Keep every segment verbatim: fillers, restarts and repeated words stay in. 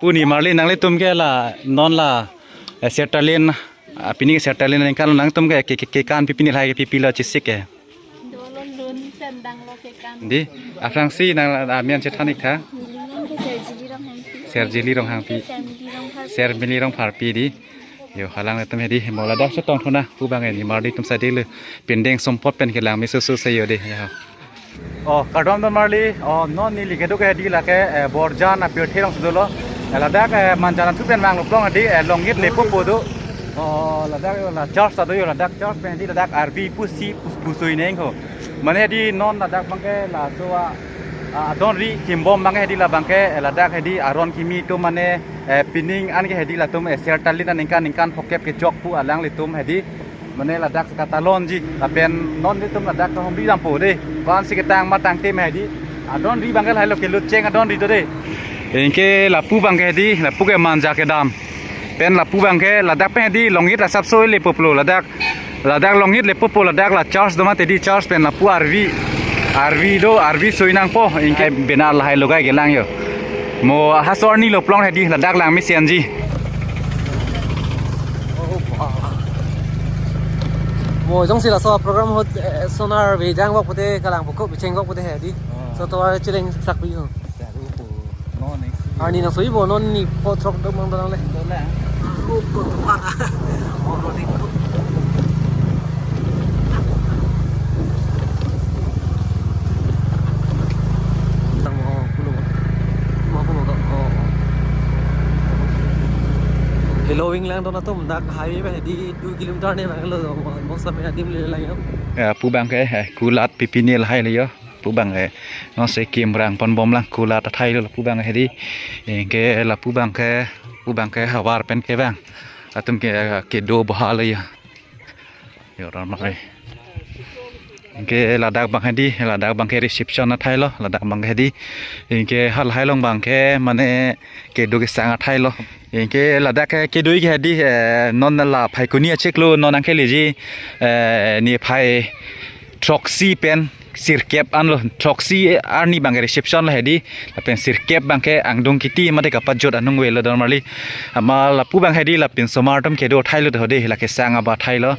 Pu nimarli, nanglitum ke la non la, eh, Sertalin, ah, pini Sertalin aningkan nangtum ke, ke, ke, kekan pi pini lahai ke pi pilo chesik ke. Dolo lun chendang lo kekan. Di, aphrangsi nang la, ah, men chethan ik tha. Neli men ke Serjili Ronghangpi. Serjili Ronghangpi. Sermili Rongpharpi. Sermili Rongpharpi di. Yo, alanglitum hedi, mo ladak chetong thuna, pu bang nimarli atum sadi le, pindeng sumpot pen kelang meso so se yo de, ya. Oh, kardom don marli, oh, non neli kedo ke hedi lake, eh, Borjan apirthe alongsi dolo. Eh, ladak, eh, Manjan athu pen vanglo plong hedi, eh, longit lepo po do. Oh, ladak yo la church ta do yo, ladak church pen hedi ladak arvi pusi pus-, pusui neng ho. Mane hedi non ladak bangke laso a, a, adonri kimbom bangke hedi la bangke, eh, ladak hedi aron kimi atum mane, eh, pining an ke hedi latum, eh, Sertalin aningkan ningkan phokep kechok pu alanglitum hedi. Mane ladak sekatalonji, lapen non nelitum ladak kahumri dampo de. Vansi ketang matang tem hedi. Adonri bangke lahai lo kelut cheng adonri do de. Anke lapu bangke hedi, lapu ke Manja kedam. Pen lapu bangke, ladak pen hedi longit asapso lepo po ladak. Ladak longit lepo po ladak la church do mati di church pen lapu arvi. Arvi do, arvi sui nangpo. Anke bena lahai logai kelang yo. Mo halaso arni lo plong hedi, ladak lang mesenji. Mo jongsi laso program ahut, eh, sonar vejang vok pute kalang pukok bicheng vok pute hedi. Oh. So tovar chileng sak bi ho. Arni nang soi bo non ni po throk dong mang dong le. Dong le. Hello, wing lang don atum dak highway ba di two kilometer ne bang lo, mo sa me adim le lang yo. Ya, pu bangke, eh, kulat pi pini lahai le yo. Pu bangke, non se kim rang pon bom lang kulat athai lo pu bang hedi. Anke lapu bangke, pu bangke havar pen kevang. Atum ke, kedo boha lo ya. Yo, ramai. Anke ladak bang hedi, ladak bangke reception athai lo, ladak bang hedi. Anke halahai along bangke mane kedo kesang athai lo. Anke ladak ke kedo ke hedi, eh, non la Phaikuni achiklo non angke leji, eh, niphai throksi pen sirkep anlo, throksi arni bangke reception lo hedi, lapen sirkep bangke angdung kiti mate kapajut anung avelo don marli. Ama lapu bang hedi lapen osomar atum kedo athai lo hedi, la kesang aba athai lo.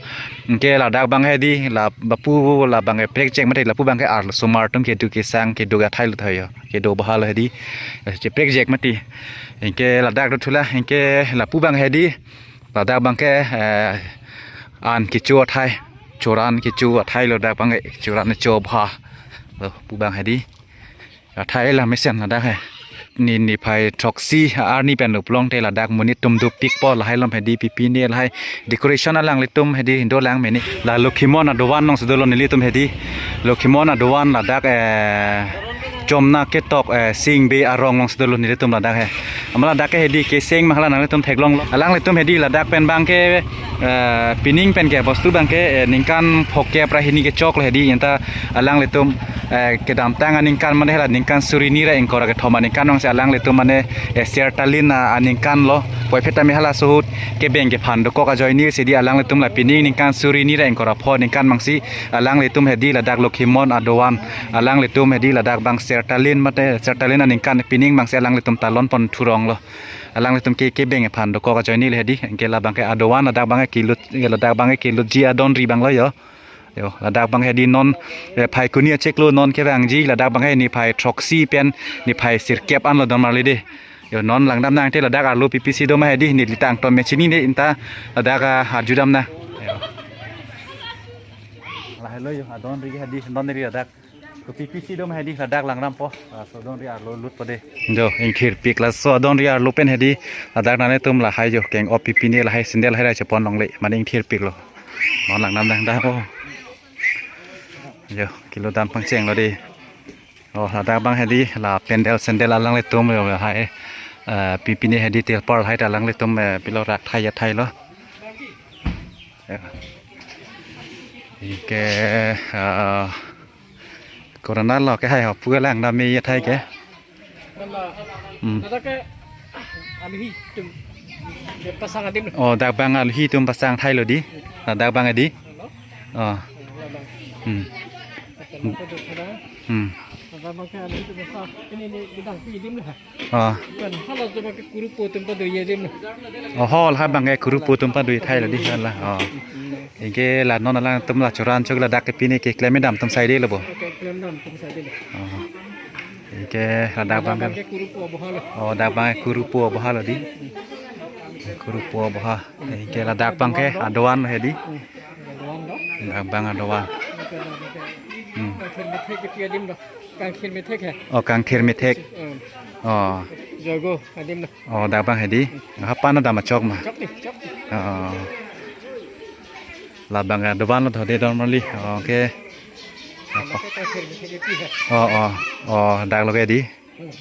Anke ladak bang hedi, la bapu la bangke prekjak mate lapu bangke arlo osomar atum kedo kesang kedo athai lo tho yo. Kedo boha lo hedi. Che prekjak mati. Anke ladak do thula, anke lapu bang hedi. Ladak bangke, eh, an kecho athai. Choran kecho athai lo dak bangke, choran cho boha. Lo, pu bang hedi. Athai la mesen ladak he. Ni, niphai throksi arni pen lo plong te ladak monit atum dopik po lahai along hedi pi pini lahai. Decoration alanglitum hedi dolang meni. La Lokhimon adovan alongsi dolo nelitum hedi. Lokhimon adovan ladak, eh, chomna ketok, eh, singbe arong alongsi dolo nelitum ladak he. Ama ladak ke hedi keseng ma hala nanglitum theklong lo. Alanglitum hedi ladak pen bangke, eh, pining pen ke bostu bangke, eh, ningkan phokep ra hini kechok lo hedi anta alanglitum, eh, kedamtang aningkan mane hala ningkan suri hini ra ingkoi ra kethom aningkan alongsi alanglitum mane, eh, Sertalin, ah, aningkan lo. Puvoiphit tame halaso ahut kebeng kephan dokok ajoine si hedi alanglitum la pining ningkan suri hini ra ingkoi ra pho aningkan bangsi alanglitum hedi ladak Lokhimon adovan alanglitum hedi ladak bang Sertalin mate Sertalin aningkan pining bangsi alanglitum talon pon thurong lo. Alanglitum ke kebeng kephan dokok ajoine le hedi. Anke la bangke adovan ladak bangke kelut, ladak bangke kelutji adonri bang lo yo. Yo, ladak bang hedi non, eh, Phaikuni achiklo non kevangji, ladak bang he niphai throksi pen niphai sirkep anlo don marli de. Yo, non langdam nang te ladak arlo pi pisi do ma hedi, neli tangton me chini ne anta ladak, ah, arjudam nang. Yo. Lahai lo yo, adonri hedi, non neli ladak. Kopi pisi do ma hedi, ladak langram po. Ah, so adonri arlo lut po de. Jo, ingthirpik laso adonri arlo pen hedi, ladak nanglitum lahai jo, keng-op pi pini lahai sandal lahai ra chepon longle, mane ingthirpik lo. Non langdam nang dah, oh. Jo, kilo dam pangcheng lo de. Oh, ladak bang hedi, la pandal sandal alanglitum yo, hai, eh, pi pini hedi tilpar lahai ta alanglitum, eh, pilo rak thai athai lo. Ya. Anke, eh, corona lo ke hai ho, pu langdam me athai ke. Hmm. Ladak ke, ah, aluhi atum. Dia pasang adim. Oh, dak bang aluhi atum pasang athai lo di. Ladak bang di. Halo? Oh. Halo, bang. Hmm. Akan apa tu, halo? Hmm. Abang ke anu itu biasa. Ini, ini gedang pi adim lah. Ah. Kan hala tu abang ke kuru po atum pado adim lah. Oh, hall ha abang ke kuru po atum pado thailo dei hala. Oh. Anke la non alangtum la choran chok ladak ke pini keklem dam atum asai dei lo bo. Oke, klem dam atum asai dei lo. Oh. Anke ladak abang ke. Abang ke kuru po aboha lo. Oh, dak abang ke kuru po aboha lo dei. Kuru po aboha. Anke ladak abang ke adovan he dei. Hmm. Adovan lo. Dak abang adovan. Oke, oke. Hmm. Kangkhir methek ke pi adim lo. Kangkhir methek he. Oh, kangkhir methek. Hmm. Oh. Jogo adim lo. Oh, dak abang he dei. Hapan dam achok ma. Chok dei, chok dei. Oh. La abang adovan lo tho dei normally. Oh, oke. Apa? Kangkhir methek ke pi he. Oh, oh. Oh, dak lo ke dei.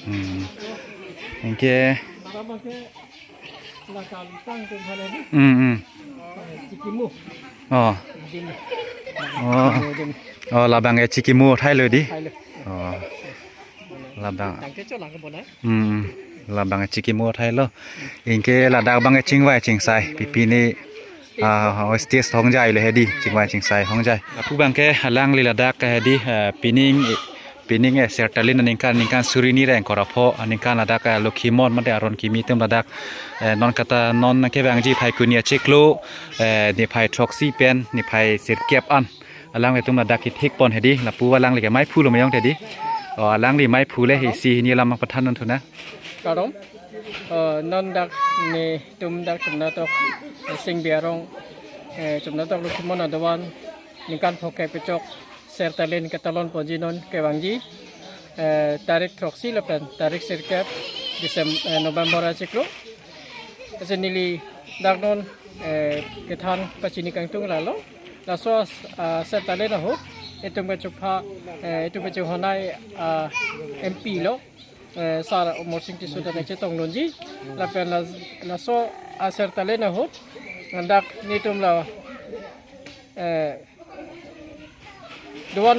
Hmm. Anke. Abang ke. Hmm, hmm. Chikimu. Oh. Oh. Oh, la abang ke chikimu thailo dei. Thailo. Oh. La abang. Tangte cholang ke bonai. Hmm. La abang ke chikimu thailo. Anke ladak abang ke chingvai chingsai. Pipini, ah, oh, stage hongjailo he dei. Chingvai chingsai hongjai. Lapu abang ke alangli ladak he dei, eh, pining, eh, pining, eh, Sertalin aningkan, ningkan suri hini ra ingkoi ra pho, aningkan ladak, eh, Lokhimon mate aron kimi atum ladak, eh, non kata non kevangji Phaikuni achiklo, eh, niphai throksi pen niphai sirkep an alanglitum ladak kethik pon he dei, lapu alangli ke maiphu lo mayong te dei. Oh, alangli maiphu le isi hini alam pathan non thuna. Kardom, eh, non dak netum dak Chomnatok, eh, Singbi arong, eh, Chomnatok Lokhimon adovan, ningkan phongkep kechok, Sertalin ketalon ponji non kevangji, eh, tarik throksi lapen tarik sirkep Decem-, eh, November achiklo. Lasi neli dak non, eh, kethan pachini kangtung lalo. Laso as-, ah, Sertalin ahut itum kachupha, eh, itum kachihonai, ah, M P lo, eh, Sar Amarsing Tisso ta nangchetong dunji. Lapen la, laso a-Sertalin ahut dak netum la, eh, dovan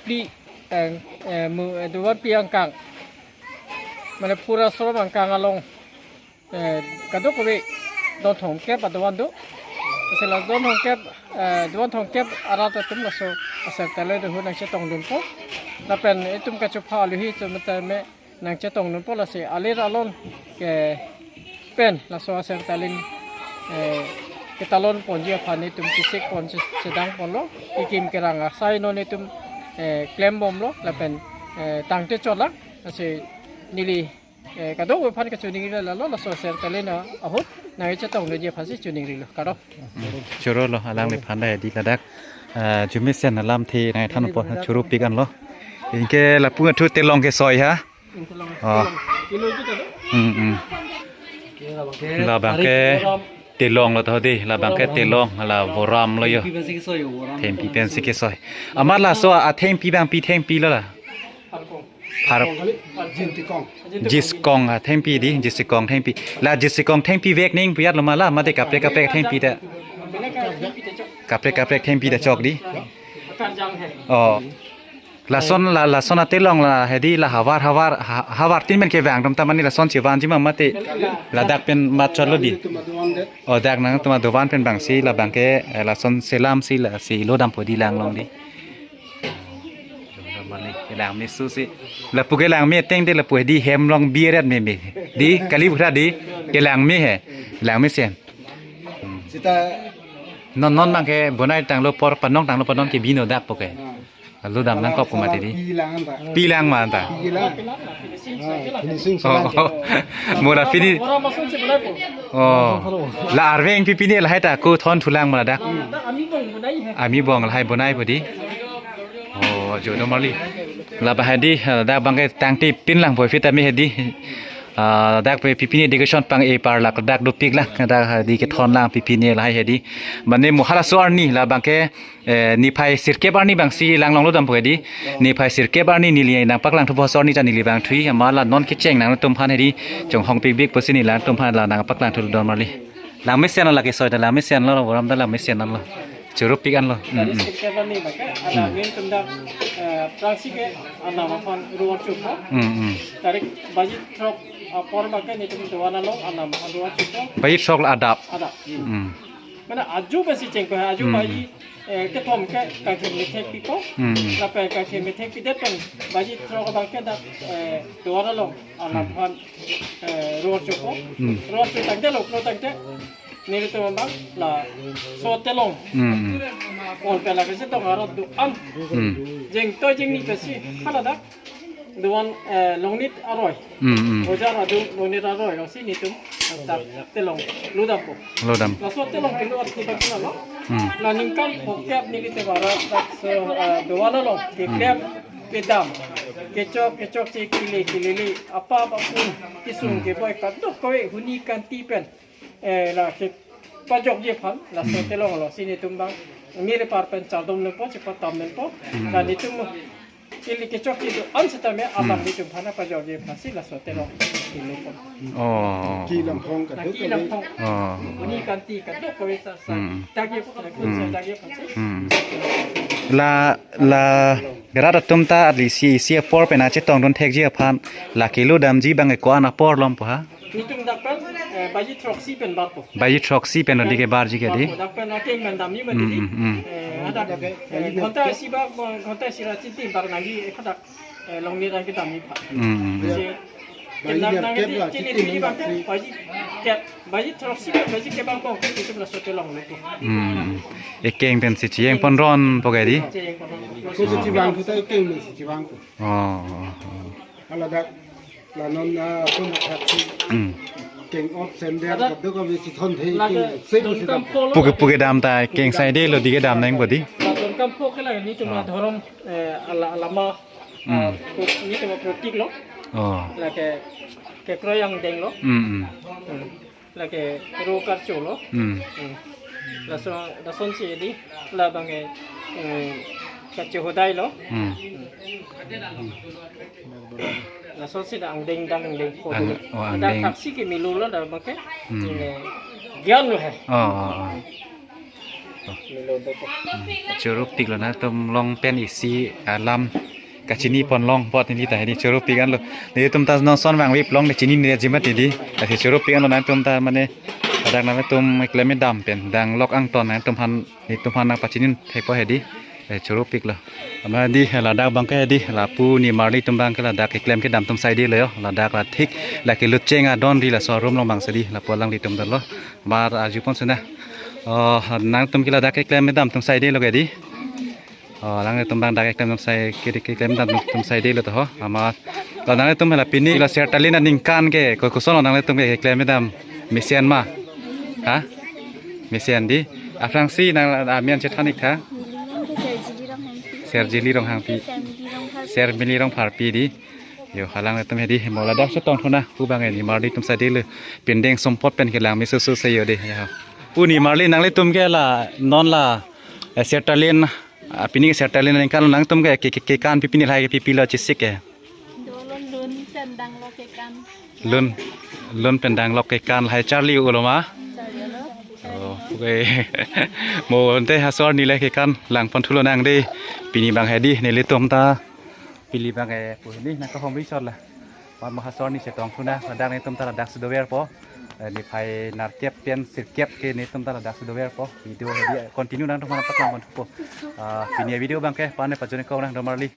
phli, eh, eh, mu, eh, dovan phli angkang, mane phura srom angkang along, eh, kadokave don thomkep adovan do. Lasi la don thomkep, eh, dovan thomkep arat atum laso a-Sertalin ahut nangchetong dunpo. Lapen itum kachupha alohi atum tame nangchetong dunpo, lasi alir alon ke pen laso a-Sertalin, eh, ketalon ponji aphan netum kesik pon che-, chedang ponlo, kekim kerang asai non netum, eh, klem bomlo, lapen, eh, tangte cholang, lasi neli, eh, kadokave aphan kachiningri lalo, laso a-Sertalin ahut nangchetong dunji aphansi chiningrilo, kardom. Hmm, choro lo, alangliphan ta he dei ladak, eh, arjumesen alamthe nangthanpo, choro pik anlo. Anke lapu athu telong kesoi ha. Oh. Hmm, hmm. La abang ke telong lo tho dei, la abang ke telong, la voram lo yo. Thengpi pensi kesoi. Amat laso athengpi abang pi thengpi lo la? Phar-, jiskong athengpi dei, jiskong thengpi. La jiskong thengpi vek ning puyat lo ma la, mate kaprek kaprek thengpi ta. Kaprek kaprek thengpi ta chok dei. Oh. Lason la, lason atelong la he dei, la havar havar ha-, havar tin pen kevang atum ta mane lason chevanji ma mate ladak pen mat chotlo dei. Oh, dak nangtum adovan pen abangsi la abang ke, eh, lason selamsi lasi lo dampo dei, langlong dei. Mane kelangme susi. Lapu kelangme ateng dei, lapu he dei hem along bi eret meme. Dei kali bhura dei, kelangme he. Langmesen. Sita non non abang ke bonai tanglo, por panong tanglo, panon ke bino dak po ke. Lo dam nangkok pu mati dei. Pi lang anta. Pi lang ma anta. Pi lang. Ah, finishing. Oh, oh. Mura fini. Oh. La arveng pi pini lahai ta ko thon thulang ma dak. Ami bong lahai bonai po dei. Oh, jo do mali. La abang he dei, eh, dak abang ke tangte pin lang po fita mi he dei. Ah, dak pi pini decoration pang-e parlak dak dopik lang, dak he dei kethon lang pi pini lahai he dei. Mane mo halaso arni la abang ke, eh, niphai sirkep arni abangsi langlong lo dampo he dei. Niphai sirkep arni neli nangpaklang thupo, halaso arni ta neli vangthu, amat la non kecheng nangtumphan he dei. Chonghong pikpik pusi neli nangtumphan la nangpaklang thu don mali. Langmesen lo la kesoi ta, langmesen lo, voram ta langmesen lo. Choro pik anlo. Hmm, tarik hmm. Sirkep arni abang ke, hmm, alam netum dak, eh, aphrangsi ke anam aphan ruar chukpo. Hmm, hmm. Tarik baji throk apor abang ke netum dovan along anam aphan ruar chukpo. Baji throk la adap. Adap. Hmm. Mane aju pensi chengkok, aju Hmm. baji, eh, kethom ke kangthim methek pipo. Hmm. Lapen kangthim methek pidet pen baji throk abang ke dak, eh, Doan along alam Hmm. aphan, eh, ror chopo. Hmm. Ror cho tangte lo, lo tangte. Nelitum abang laso telong. Hmm. On pen la kachetong arot do-an. Hmm. Jengtoi jengni pensi haladak Doan, eh, Longnit aroi. Hmm, hmm. Bojar adung Longnit aroi alongsi netum dak telong lodampo. Lodam. Laso telong kelut atli bangkela lo. Hmm. La ningkan phokep nelitum arat dak so, eh, Doan along keklem kedam, kechok kechokche, kele kelele, apap apun, kesung Hmm. keboi kadokave huni kanti pen, eh, la kepajokji aphan laso Hmm. telong alongsi netum abang miri par pen chardom lempo, chepatam lempo. Hmm. La netum ili kechokche do-an setame abang Hmm. netum aphan pajokji aphansi laso telong kelut. Oh. Ki lamphong Na kadokave. Ki lamphong. Oh. Huni kanti kadokave sa sa. Hmm. Dagi, Hmm. dagi aphansi. Hmm. La, la rat atum ta isi isi apor pen chetongdun thekji aphan la kelodamji abang ko-an apor lompo ha? Netum dak pen, eh, baji throksi pen barpo. Baji throksi pen odi kebarji ke di? Barpo, dak pen akeng pen damji mati Hmm, di. Hmm, hmm. Eh, hadak, eh, ghonta isi bak, ghonta isi ra chinti bak nangji, eh, hadak, eh, Longnit abang kedamji aphan. Hmm, hmm, hmm. Si, Baji kenang nang kep di, la, chini chinti tiji bang ke, baji kep, baji throksi pen, baji kep abang bong, netum laso telong lodampo. Hmm. Ekeng pensi chiyeng pon ronpo ke di? Chiyeng pon ronpo. Kosonsi vangthu ta ekeng pensi chevangpo. Oh, oh, oh. Haladak la non atum athak si Hmm. keng ot sender Ada. kadokave chethon thei Lake keng sei Don pusi dam. Kampo lo. Puke puke dam ta keng saide lo di kedam nangpo di? La Don Kampo ke la netum la Oh. dhorom, eh, ala-, alama, Hmm. eh, pro-, netum protik lo. Oh. Lake, kekroi angdeng lo. Hmm, hmm. Hmm. Lake ro karcho lo. Hmm. Hmm. Laso, lasonsi di, labang ke, hmm, kachehodai lo. Hmm. Hmm. Lasonsi dak angdeng dang angdeng pho Ang-, dulu. Oh, Ada angdeng. Taksi ke milo lo dak abang ke. Hmm. Ini gian lo he. Oh, oh, oh. Milo do ko. Choro pik lo nangtum along pen isi alam kachini pon long apot neli ta hedi choro pik anlo. Netum ta non son vangvip long ne chini ne jima tidi. Asi choro pik anlo nangtum ta mane adang nangtum klem dam pen dang lok angton nangtum aphan netum aphan nangpachini thekpo hedi. Eh, choro pik lo. Ama di ladak abang ke di lapu nimarli atum abang ke ladak keklem kedam atum saide lo yo. Ladak la thik la kelut cheng adon di laso room along abang si di lapu alanglitum dolo. Mar arju pon sena. Oh, nangtum ke ladak keklem kedam atum saide lo ke di. Oh, alanglitum abang dak keklem atum sai ke keklem kedam atum saide lo to ho. Ama lo nangtum la pini la Sertalin aningkan ke ko koson lo nangtum ke keklem kedam mesen ma. Ha? Mesen di. Aphrangsi nang amen chethan ik tha. Serjili Ronghangpi. Serjili Ronghangpi. Sermili Rongpharpi. Sermili Rongpharpi di. Yo, alanglitum hedi mo ladak chetong thuna hu abang nimarli atum saide lo. Pindeng sumpot pen kelang meso so se yo de. Ya. Pu nimarli nanglitum ke la non la, eh, Sertalin, ah, pini Sertalin aningkan nangtum ke ke ke, kekan pi pini lahai ke pi pi lo chesik ke. Dolo lun pen dang lo kekan. Lun, lun pen dang lo kekan lahai charli ulo ma. Charli lo. Oh, okay. Mo ante ha so arni le kekan lang pon thu lonang de. Pini abang hedi nelitum ta pili abang ke pu hini nangkahom ri chot la. Mar mo ha so arni chetong thuna ladak netum ta ladak si doverpo. Eh, niphai nerkep pen sirkep ke netum ta ladak si doverpo. Video hedi continue nangtum aphan paklang pon thupo. Ah, pini video abang ke pane pajone ko nang domarli.